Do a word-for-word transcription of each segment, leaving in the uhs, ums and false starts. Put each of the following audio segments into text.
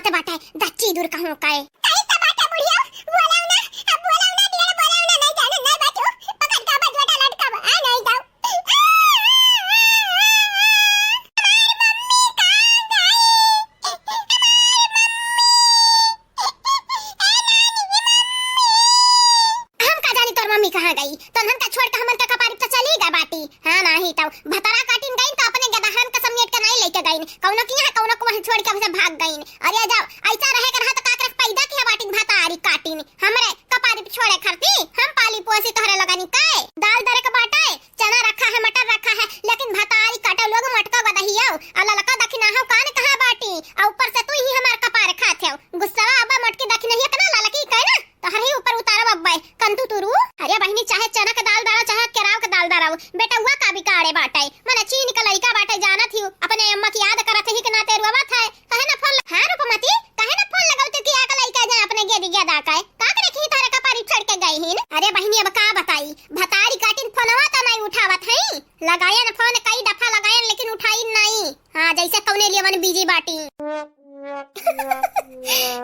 त बाटे दच्ची दूर कहूँ कहे। कही त बाटे बुढ़िया, बोलाव ना, अब बोलाव ना, ढेर बोलाव ना, नहीं जाने, नहीं बाटू, पकड़ का बजवटा लटकाव, आ नहीं जाओ। हमार मम्मी कहाँ गई? हमार मम्मी। ए नानी, मम्मी। हम का जानी तोर मम्मी कहाँ गई? तोहन का छोड़ के हमन का कपारी त चली गई बाटी। हाँ, नाही तउ भतारा काटिन गईन त अपने गदहन का समेट के नाही लेके गईन। कउनो किहाँ, कउनो को वहीं छोड़ के हमसे भाग गईन। अरे जब ऐसा रहे के रहा त का करे पैदा किहा बाटिन भतारी काटिन? हमरे कपारी पे छोड़े खरती, हम पाली पोसी तोहरे लगनी के। दाल दरे के बाटे, चना रखा है, मटर रखा है, लेकिन भतारी काटो लोग मटका गदहियो, आ ललका दखिनाहो कान कहाँ बाटी, आ ऊपर से तू ही हमार कपार खात हो। गुस्सा अब मटकी दखिनहिया के ना ललकी के ना, तोहर ही ऊपर उतारब अब्बे, कंतू तुरू। अरे बहिनी, चाहे चना के दाल दारो, चाहे केराव के दाल दारो, बेटउआ का बिगाड़े बाटे, मने चीन के लइका बाटे, जानत ही अपने अम्मा की याद करत ही के नाते रुआवत है। कहे ना फोन ल-, हाँ रूपमती, कहे ना फोन लगावत कि आके लइका जाए अपने गेदी गेदा के, का करे की तोहरे कपारी छोड़ के गई हिन? अरे बहिनी, अब का बताई, भतारी काटिन फोनवा त नहीं उठावत है, लगायन फोन कई दफा लगायन लेकिन उठाइन नहीं। हाँ, जैसे कौने लियवन बिजी बाटी।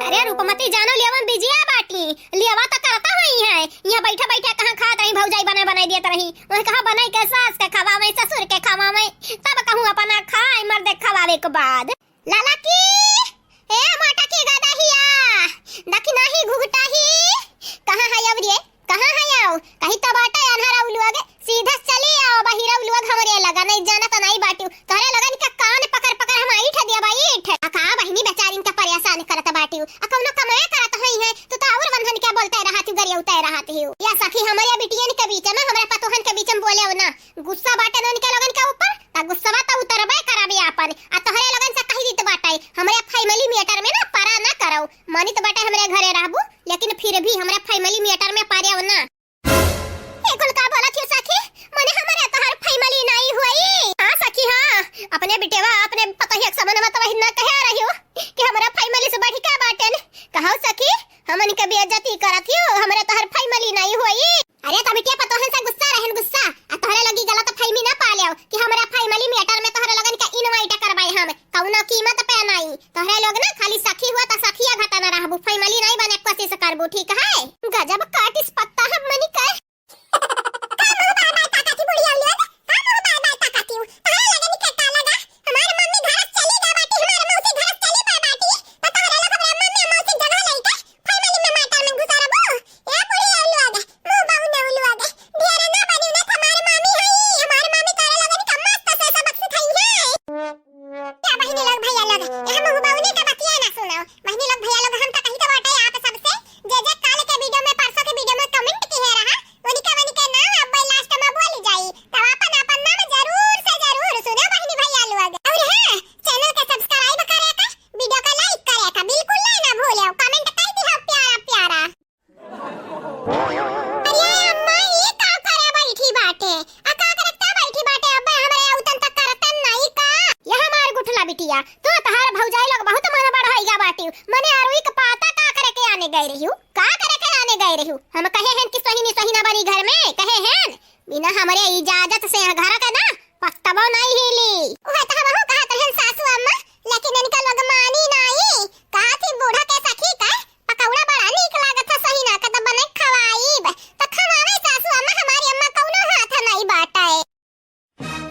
अरे रूपमती जानो लियवन बिजिया बाटी, लियवा त करता हुई है, यहाँ बैठे बैठे कहाँ खात रही भौजाई बनाए बनाए देत रही, वह कहाँ बनाई के सास के खवावे ससुर के खवावे, तब कहूँ अपना खाए मर्दे खवावे के बाद। लाला की, ए मोटा की गदहिया, दखिना ही घुघटा ही, कहाँ है अब रे? कहाँ है आओ? कहीं तो बाटे अन्हरा उलुआ गे, सीधा चली आओ बहिरा उलुआ गे हमरे लगा, नहीं जाना तो नहीं बाटियो। तोहरे लगन के कान पकड़ पकड़ हम ईठ दिया बा ईठ। आ का बहिनी बेचारिन के परेशान करत बाटियो? आ कौनो कमाए करत होई है, तू तो और बंधन के बोलते रहत हो, गरियौते रहत हो। या सखी हमरे बिटियन के बीच में, हमरे पतोहन के बीच में बोले हो ना, गुस्सा बाटे न उनके लोगन के ऊपर, त गुस्सवा त उतरबे करबे आपन। आ तोहरे लोगन से कही दीत बाटे, हमरे family matter में ना परा ना करौ। मानित बाटे हमरे घरे रहबू, लेकिन फिर भी हमरे family matter में परेव ना। ए कुल का बोलत हियो सखी? मने हमरे तोहर family नाई हुई? हाँ सखी हाँ, अपने बिटेवा, अपने पतोहिया के समनवा त वही ना कहे रहियो कि हमरे family से बढ़ी का बाटेन। कहो सखी, हमन के बेइज्जती करत हियो, हमरे तोहर family नाई हुई। अरे त बिटिया पतोहन से गुस्सा रहन गुस्सा, आ तोहरे लगी गलत फहमी ना पालेव कि हमरा family matter में तोहरे लोगन के invite करबाई हम, कौनो कीमत पे नाई। तोहरे लोग ना खाली सखी हुआ त सखिया घटा ना रहबू, family नाई बने के कोशिश करबू, ठीक है? गजब काटिस पत्ता हमनी के। का मुँह बार बार ताकती बुढ़िया लोग? का मुँह बार बार ताकती? तोहरे लोगन के का लगा? हमार मम्मी घर से चली गई बाटी, हमार मौसी घर से चली गई बाटी, त तोहरे लोग हमरा मम्मी मौसी जगह लइके family में matter में घुसरबू? ए बुढ़िया लोग, मुँह बाउने लोग, ढेर ना बनी ना, हमार मामी हई, हमार मामी तोरे लोगन का मस्त से सबक सिखाई है। क्या बहिनी लोग, भैया लोग, यह मुँह बाउने का बतिया ना सुनो। बहिनी लोग, भैया लोग, हम तो कही तो बाटे आप सबसे, जे जे काल के video में, परसों के video में comment किहे रहा, उनके उनके नाम अब last में बोली जाई, तब अपन अपन नाम जरूर से जरूर सुनो बहिनी भैया लोग। और हाँ, channel के subscribe करे का, video का like करे का बिल्कुल ना, ना भूले, comment कर दिया प्यारा प्यारा। अरे अम्मा, ये का करे बैठी बाटे? आ का करत का बैठी बाटे? अब्बे हमरे अउतन तक करतन नहीं का? ये हमार गुठला बिटिया, तू तोहार भौजाई लोग बहुत मन बढ़ होइगा बाटिउ। मने अरुई के पाता का करे के आने गए रहिउ? का करे के आने गए रहिउ? हम कहे हैं कि सही नहीं सही ना बनी घर में, कहे हैं? बिना हमरे इजाजत से घर के ना पत्तबो नहीं हिली। उहे तो हमहू कहत रहन सासू अम्मा, लेकिन इनका लोग मानी नाई। कहा थी बूढ़ा के सखी का पकौड़ा बड़ा नीक लागत है, सही ना कद बने खवाईब, त खवावे सासू अम्मा, हमारी अम्मा कौनो हाथ नहीं बाटे।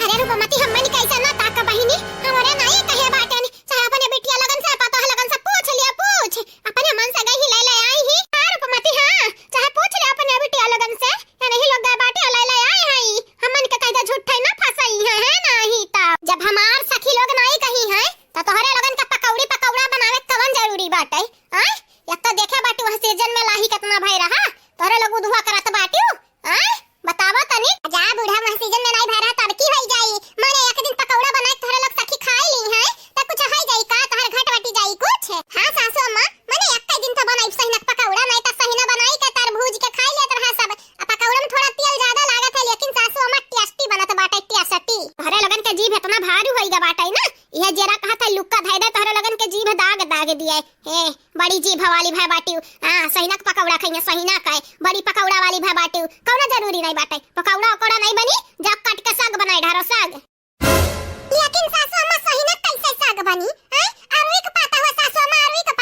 अरे रूपमती, हमनी कैसे ना ताका बहिनी, हमरे नाई कहे बाटेन, चाहे अपने बिटिया लगन से, पतोह लगन से पूछ लिया, पूछ, अपने मन से गई ले ले आई ही। हाँ रूपमती, हाँ, चाहे पूछ ले अपने बिटिया लगन से, या नहीं लोग गए बाटे ले ले आए हई, हमन के कैदा झूठे ना फंसई है, है नाही त जब हमार सखी लोग नाई कही है, त तोहरे लोगन का पकौड़ी पकौड़ा बनावे कवन जरूरी बाटे? आय, एक तो देखे बाटू वह season में लाही कितना भय रहा, तोहरे लोग उधुआ करत बाटू। आय, बतावा तनी। जा बूढ़ा, वह season में नाई भय रहा तब की होई जाई? माने एक दिन पकौड़ा बनाए तोहरे लोग सखी खाई ली है, त कुछ होई जाई का? तोहर घट वटी जाई कुछ? हाँ सासू अम्मा, माने एक दिन तो बनाई सहिनक पकौड़ा, नहीं त सहिना बनाई के तरबूज के खाई लेत रहा सब। आ पकौड़ा में थोड़ा तेल ज्यादा लागत है, लेकिन सासू अम्मा tasty बनत बाटे, tasty। तोहरे लोगन के जीभ इतना भारी होइगा बाटे ना, यह जेरा कहा था लुक्का धै दे, तोहरे लोगन के जीभ दाग दाग दिए। हे, बड़ी जीभ वाली भय बाटिउ। हाँ, सहिनक पकौड़ा खइया, सहिनक है, बड़ी पकौड़ा वाली भय बाटिउ। कौनो जरूरी नहीं बाटे, पकौड़ा उकौड़ा नहीं बनी, जा काट के साग बनाए ढारो, साग। लेकिन सासू अम्मा, सहिनक कैसे साग बनी? हैं? अरुई के पाता हो सासू अम्मा, अरुई के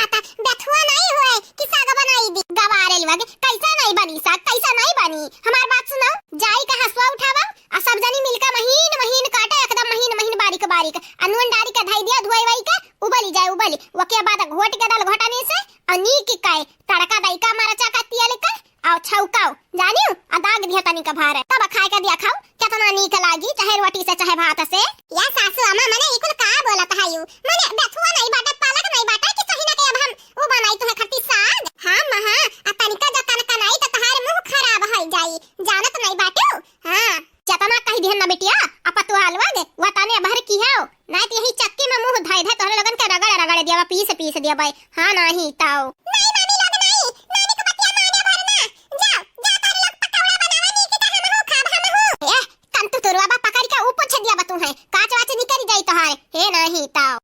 ठीक है, आ नून डारी के धई दिया धोई वई के, उबली जाए उबली, ओके बाद घोट के दाल घोटनी से, और नीक के तड़का दई का मरचा का तेल का, और छौकाओ, जानियो, आ दाग दिया तनी का भार, तब खाए के दिया खाओ, केतना नीक लागी, चाहे रोटी से, चाहे भात से। या सासू अम्मा, मने ई कुल का बोलत है यू? मने बेथुआ नहीं बाटे, पालक नहीं बाटे कि सही ना के अब हम वो बनाई तुहे खट्टी साग? हाँ महा, आ तनिका जो कनकनाई तो तहार मुंह खराब हो जाई, जानत नहीं बाटू? हाँ, जतना कही दिहन ना बिटिया, आ पतुआ लोग, वतने भर की हो, नहीं तो यही चक्की में मुंह धई धई तोहरे लोगन के रगड़ रगड़ दियावा, पीस पीस दियावा। हाँ, नहीं ताओ। नहीं मामी लोग नहीं, नानी के बतिया माने भर ना। जाओ, जाओ तोहरे लोग पकौड़ा बनावा, नीक के हमहू खाब, हमहू। ए, तन तू तुरवा बा पकड़ के ऊ पूछ दियावा तू है, काच वाच निकल जाई तोहार। हे नहीं ताओ।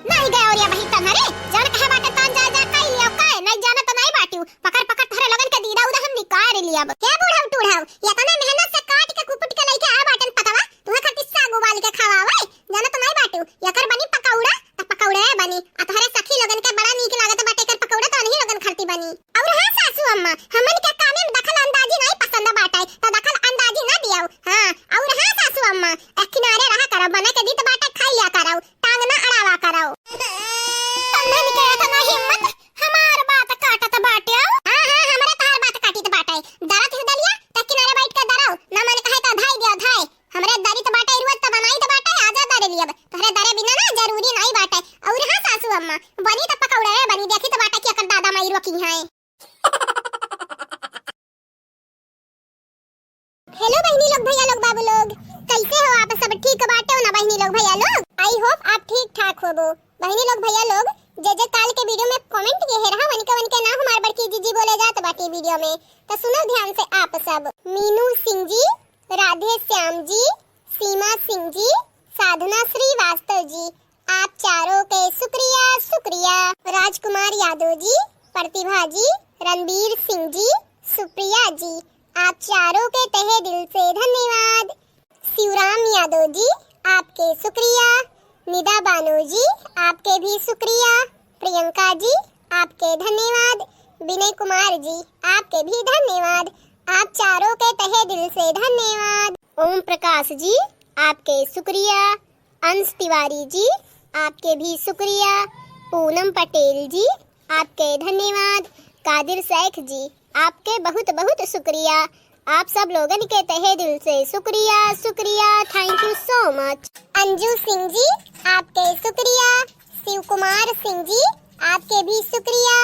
नहीं गए और या वही तंगरे, जौन कहे बाटे तौन जा जा कई लियो, काहे नहीं जाना तो नहीं बाटियो। पकड़ पकड़ तोहरे लोगन के दीदा उदा हम निकाल लियाब। हे बूढ़ऊ टूढ़ऊ, इतना मेहनत से काट के कुकुट के लइके आ बाटन पतवा, तुहे खातिर साग उबाल के खवावे, जाना तो नहीं बाटियो। एकर बनी पकौड़ा, त पकौड़े बनी। आ तोहरे सखी लोगन के बड़ा नीक लागत बाटे एकर पकौड़ा, तो नहीं लोगन खातिर बनी। और हाँ सासू अम्मा, हमन के कामे में दखल अंदाजी नहीं पसंद बाटे, तो दखल अंदाजी ना दियाओ। हाँ, और हाँ सासू अम्मा, एक किनारे रहा करो, बना के दीत बाटे खाई लिया करो, टांग ना अड़ावा करो। तन्हन के इतना हिम्मत, हमार बात काटत बाटे। हाँ, हाँ, हमरे तहार बात काटित बाटे। दरत है दलिया, त किनारे बैठ के दराओ, ना मन कहे तो धाई दियो, धाई। हमरे दरित बाटे, रुअत त बनाइत बाटे, आजा दरे लियब। तोहरे दरे बिना ना जरूरी नाई बाटे। और हाँ सासू अम्मा, बनी त पकौड़े बनी, देखित बाटे कि एकर दादा माई रोकी हैं। हेलो बहिनी लोग, भैया लोग, बाबू लोग, कैसे हो आप सब? ठीक बाटे हो ना बहिनी लोग, भैया लोग? I hope आप ठीक ठाक होबो। बहिनी लोग, भैया लोग, जे जे काल के वीडियो में कमेंट किहे रहा, वनके वनके नाम हमार बड़की जीजी बोले जात बाटे वीडियो में, तो सुनो ध्यान से आप सब। मीनू सिंह जी, राधे श्याम जी, सीमा सिंह जी, साधना श्रीवास्तव जी, आप चारों के शुक्रिया, शुक्रिया। राजकुमार यादव जी, प्रतिभा जी, रणबीर सिंह जी, सुप्रिया जी, आप चारों के तहे दिल से धन्यवाद। शिवराम यादव जी, आपके शुक्रिया। निदा बानो जी, आपके भी शुक्रिया। प्रियंका जी, आपके धन्यवाद। विनय कुमार जी, आपके भी धन्यवाद। आप चारों के तहे दिल से धन्यवाद। ओम प्रकाश जी, आपके शुक्रिया। अंश तिवारी जी, आपके भी शुक्रिया। पूनम पटेल जी, आपके धन्यवाद। कादिर शेख जी, आपके बहुत बहुत शुक्रिया। आप सब लोगन के तहे दिल से शुक्रिया, शुक्रिया, thank you so much। अंजू सिंह जी, आपके शुक्रिया। शिव कुमार सिंह जी, आपके भी शुक्रिया।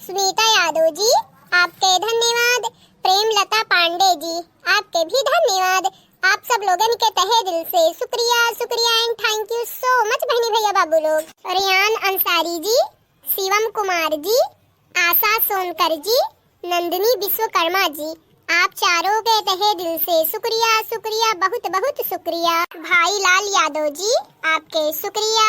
सुनीता यादव जी, आपके धन्यवाद। प्रेमलता पांडे जी, आपके भी धन्यवाद। आप सब लोगन के तहे दिल से शुक्रिया, शुक्रिया and thank you so much बहनी भैया बाबू लोग। रेयान अंसारी जी, शिवम कुमार जी, आशा सोनकर जी, नंदिनी विश्वकर्मा जी, आप चारों के तहे दिल से शुक्रिया, शुक्रिया, बहुत बहुत शुक्रिया। भाई लाल यादव जी, आपके शुक्रिया।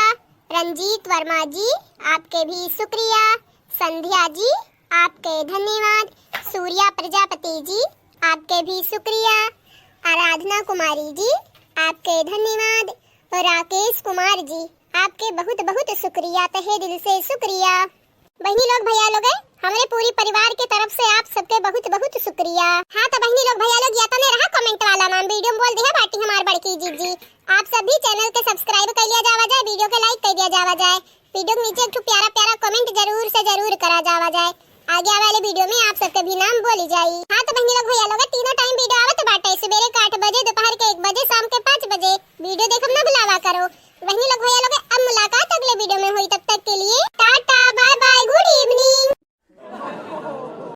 रंजीत वर्मा जी, आपके भी शुक्रिया। संध्या जी, आपके धन्यवाद। सूर्या प्रजापति जी, आपके भी शुक्रिया। आराधना कुमारी जी, आपके धन्यवाद। और राकेश कुमार जी, आपके बहुत बहुत शुक्रिया, तहे दिल से शुक्रिया। बहिनी लोग, भैया लोग, हमरे पूरी परिवार के तरफ से आप सबके बहुत बहुत शुक्रिया। हाँ, तो बहिनी लोग, भैया लोग, या तने रहा कमेंट वाला नाम, वीडियो में बोल दिया बाटी हमार बड़की जीजी। आप सब भी चैनल के सब्सक्राइब कर लिया जावा जाए, वीडियो के लाइक कर दिया जावा जाए। वीडियो के नीचे एक ठो प्यारा प्यारा कमेंट जरूर से जरूर करा जावा जाए। आगे आवे वाले वीडियो में आप सबके भी नाम बोली जाई। हाँ, तो बहिनी लोग, भैया लोग, तीनों टाइम वीडियो आवत बा।